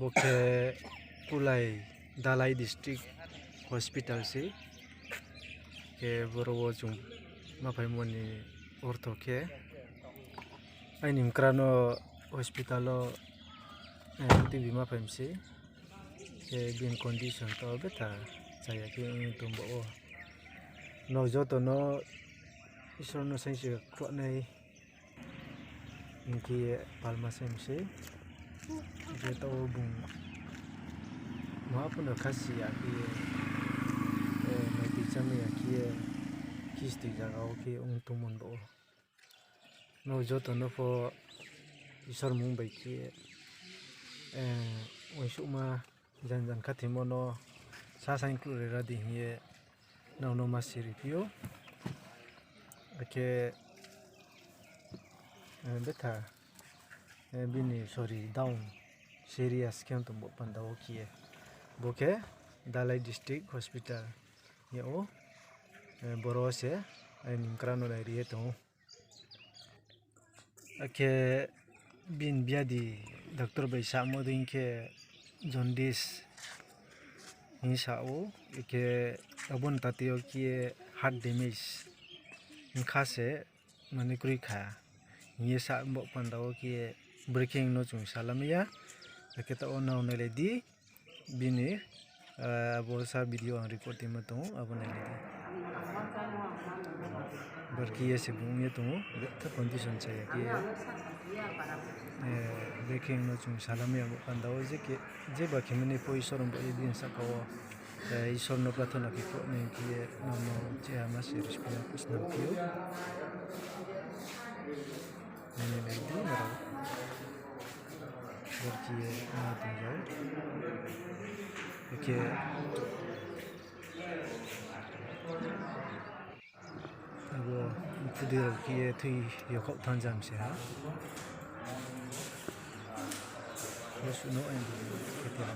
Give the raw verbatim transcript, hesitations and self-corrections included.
Bo khe Kulai Dalai District Hospital se. Khe boro wo chung ma phaimo ni ortho khe aini mkra no hospital wo, eh, O T B ma phai mi se. Khe bini condition to betha chaya khe ong tong ba wo. Nrao joto no Isor no saingsi khruhnai hing khe ye palma sai mi sei. Hing khe taoh wo bung maha pho no khasi ya khe ye, eh, mai tui chámai ya khe ye, khistoi zaga wo khe ong tongmo ni baoh wo. Nrao joto no pho Isor mmung bai khe, eh, uaingsouhma jan jan khathoimo no sa saingkhruh ri ra di hing ye nrao no ma siri phi ou. Akhe, eh, betha, eh, bini sori down serious khe ong tong bo panda wo khe ye. Bo khe Dalai District Hospital yag ou, eh, boro wo se aini mkra no nai ri ye tong ou. Akhe bini biadi doctor bai samo dei khe jaundice hing sa ou, akhe abo ni tati yo khe heart damage hing kha se mani kroi kha hing ye sa bo panda wo khe brekhe no chung salamai ya, akhe taoh wo nrao nailai di. Bini, ah, abo sa video ang record tongmo tong ou, abo nailai di. Bar khe ye se bung ye tong ou, betha condition chaya khe ye. Eh, brekhe no chung salamai ya bo panda wo je khe, jeba khe mani pho Isor bai ye bini sahka wo, eh, Isor no prathona khe khruhnai khe ye, nrao no chaya ma se respect snam phi ou. Nainai lai di nrao. Bar khe ye ma tong jao. Akhe abo mkhu dei rao khe ye thui yokhaoh thanng jam se ha. Bo suh no ang khe te ha.